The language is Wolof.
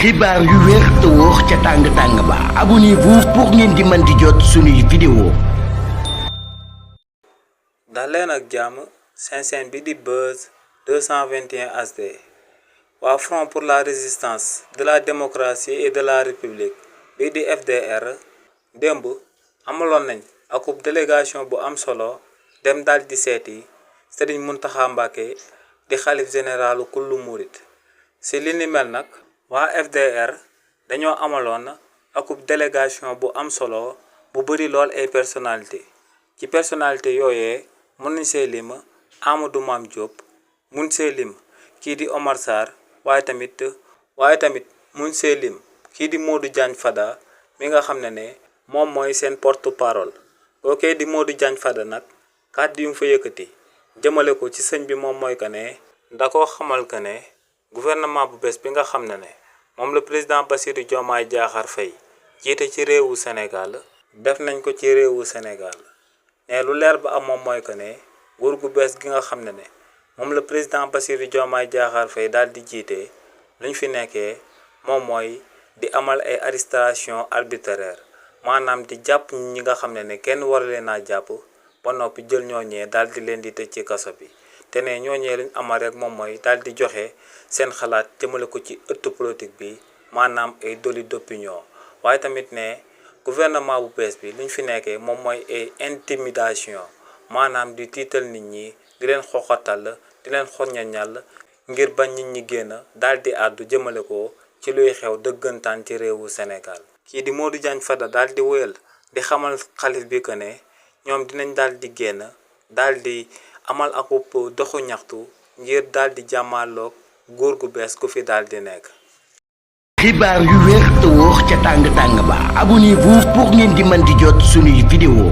xibaar yu wér te wóor ca tàng ba abonnez-vous pour ngeen di mën di jot suñuy vidéo. dal leen ak jàmm seen bi di Buzz 221 HD waa Front pour la résistance de la démocratie et de la république bii di FDR démb amaloon nañ akub délégation bu am solo dem dal di seeti Serigne Mountakha Mbacké di xalif généralu kullu murit ci li ni mel nag waa FDR dañoo amaloon akub délégation bu am solo bu bari lool ay personnalité ci personnalité yooyee mën nañ see lim Amadou Mame Diop mun see lim kii di Omar Sarr waaye tamit mun see lim kii di Modou Diagne Fada mi nga xam ne moom mooy seen porte parole kookee di Modou Diagne Fada nag kàddu yu mu fa yëkkati jëmale ko ci sëñ bi moom mooy que ne da koo xamal que ne gouvernement bu bees bi nga xam ne moom la président Bassirou Diomaye Diakhar Faye jiite ci réewu Sénégal def nañ ko ci réewu Sénégal ne lu leer ba am moom mooy que ne nguur gu bees gi nga xam ne moom la président Bassirou Diomaye Diakhar Faye daal di jiite luñ fi nekkee moom mooy di amal ay arrestation arbitraire maanaam di jàpp ñi nga xam ne kenn war leen a jàpp ba noppi jël ñooñee daal di leen di tëj ci kaso bi te ne ñooñee liñ amal rek moom mooy daal di joxe seen xalaat jëmale ko ci ëttu politique bi maanaam ay doli d'opinion waaye tamit ne gouvernement bu bees bi liñ fi nekkee moom mooy ay intimidation maanaam di tiital nit ñi di leen xoxatal di leen xoñañal ngir bañ nit ñi génn daal di àddu jëmale ko ci luy xew dëggantaan ci réewu Sénégal kii di Modou Diagne Fada daal di wéyal di xamal xalif bi que ne ñoom dinañ daal di génn daal di amal akub doxu ñaxtu ngir daal di jàmmaaloog góor gu bees ku fi daal di nekk. xibaar yu wér te wóor ca tàng ba abonnez-vous pour ngeen di mën di jot suñuy vidéo.